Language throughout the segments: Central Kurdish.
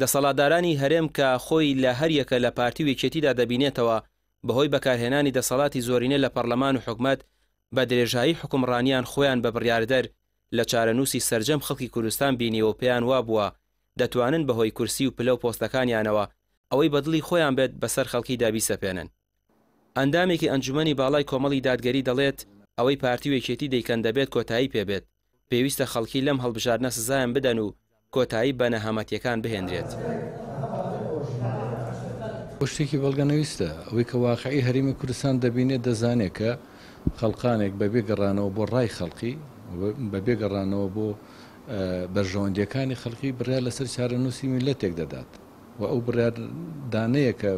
دەسەڵاتدارانی هەرێم کە خۆی لە هەریەکە لە پارتی و یەکێتیدا دەبینێتەوە، بەهۆی بەکارهێنانی دەسەڵاتی زۆرینە لە پەڕلەمان و حکومەت، بە درێژایی حوکمڕانیان خۆیان بە بڕیاردەر لە چارەنووسی سەرجەم خەڵکی کوردستان بینیوە و پێیان وابووە دەتوانن بەهۆی کورسی و پلە و پۆستەکانیانەوە ئەوەی بە دڵی خۆیان بێت بەسەر خەڵکیدا بیسەپێنن. ئەندامێکی ئەنجومەنی باڵای کۆمەڵی دادگەری دەڵێت، ئەوەی پارتی و یەکێتی دەیکەن دەبێت کۆتایی پێبێت، پێویستە خەڵکی لەم هەڵبژاردنە سزایان بدەن و کۆتایی بە نەهامەتییەکان بهێنرێت. ئەوە شتێکی بەڵگەنەویستە. ئەوەی کە واقعی هەرێمی کوردستان دەبینێت دەزانێت کە خەڵکانێک بەبێ گەڕانەوە بۆ ڕای خەڵکی و بەبێ گەڕانەوە بۆ بەرژەوەندییەکانی خەڵکی بڕیار لەسەر چارەنووسی میللەتێک دەدات و ئەو بڕیاردانەیە کە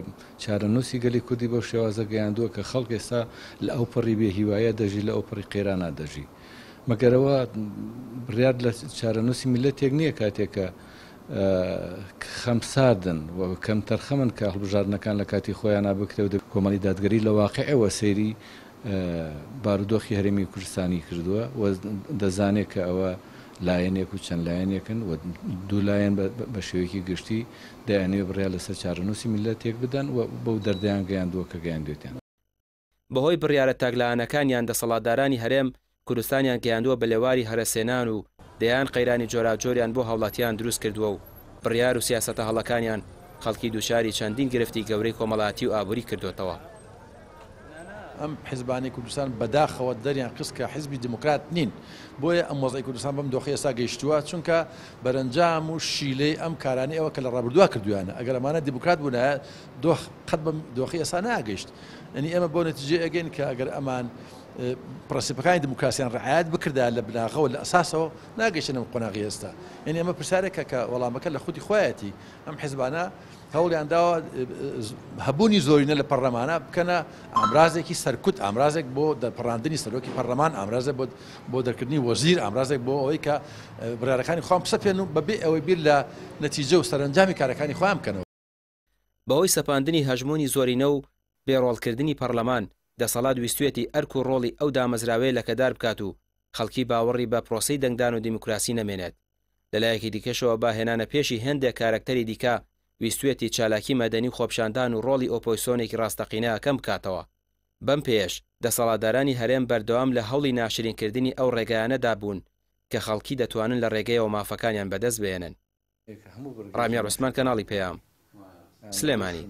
چارەنووسی گەلی کوردی بەو شێوازە گەیاندووە کە خەڵک ئێستا لە ئەوپەڕی بێهیوایە دەژی، لە ئەوپەڕی قەیرانا دەژی. مەگەر ئەوە بڕیار لە چارەنووسی میللەتێک نییە کاتێک کە خەمساردن و کەمتەرخەمن کە هەڵبژاردنەکان لە کاتی خۆیانا بکرێ و کۆمەڵی دادگەری لە واقیعەوە سەیری بارودۆخی هەرێمی کوردستانی کردووە و دەزانێ کە ئەوە لایەنێک و چەند لایەنێکن و دوو لایەن بە شێوەیەکی گشتی دەیانەوێ بڕیار لەسەر چارەنووسی میللەتێک بدەن و بەو دەردەیان گەیاندووە کە گەیاندوێتیان. بەهۆی بڕیارە تاکلایەنەکانیان دەسەڵاتدارانی هەرێم کوردستانیان گەیاندووە بە لێواری هەرەسهێنان و دەیان قەیرانی جۆراوجۆریان بۆ هاوڵاتیان دروست کردووە و بڕیار و سیاسەتە هەڵەکانیان خەڵکی دووچاری چەندین گرفتی گەورەی کۆمەڵایەتی و ئابووری کردۆتەوە. ئەم حیزبانەی کوردستان بەداخەوە دەریان خست کە حیزبی دیموکرات نین، بۆیە ئەم وەزعی کوردستان بەم دۆخەی ئێستا گەیشتووە، چونکە بەرەنجام و شیلەی ئەم کارانەی ئەوە کە لە ڕابردووا کردوویانە، ئەگەر ئەمانە دیموکرات بوونایە دۆخ قەت بەم دۆخەی ئێستا ناگەیشت. یانی ئێمە بەو نەتیجەیە ئەگەین کە ئەگەر ئەمان پرەنسیپەکانی دیموکراسیان ڕعایەت بکردایە لە بناغەوە لە ئەساسەوە ناگەیشتن ئەم قۆناغی ئێستا. یانی ئەمە پرسیارێکە کە وەڵامەکە لە خودی خۆیەتی. ئەم حیزبانە هەوڵیان داوە هەبوونی زۆرینە لە پەرلەمانە بکەنە ئامرازێکی سەرکوت، ئامرازێک بۆ دەرپەڕاندنی سەرۆکی پەرلەمان، ئامرازێک بۆ دەرکردنی وەزیر، ئامرازێک بۆ ئەوەی کە بڕیارەکانی خۆیان بسەپێنن و بەبێ ئەوەی بیر لە نەتیجە و سەرەنجامی کارەکانی خۆیان بکەنەوە. بەهۆی سەپاندنی هەژموونی زۆرینە و بێ ڕۆڵکردنی پەڕلەمان، دەسەڵات ویستویەتی ئەرک و ڕۆڵی ئەو دامەزراوەیە لەکەدار بکات و خەڵکی باوەڕی بە پرۆسەی دەنگدان و دیموکراسی نەمێنێت. لەلایەکی دیکەشەوە بە هێنانە پێشی هێندێک کارەکتەری دیکە ویستویەتی چالاکی مەدەنی و خۆپیشاندان و ڕۆڵی ئۆپۆیسۆنێکی ڕاستەقینە کەم بکاتەوە. بەم پێیەش دەسەڵاتدارانی هەرێم بەردەوام لە هەوڵی ناشرینکردنی ئەو ڕێگایانەدا بوون کە خەڵکی دەتوانن لە ڕێگەیەوە مافەکانیان بەدەست بهێنن. ڕامیار عوسمان کەناڵی پەیام، سلێمانی.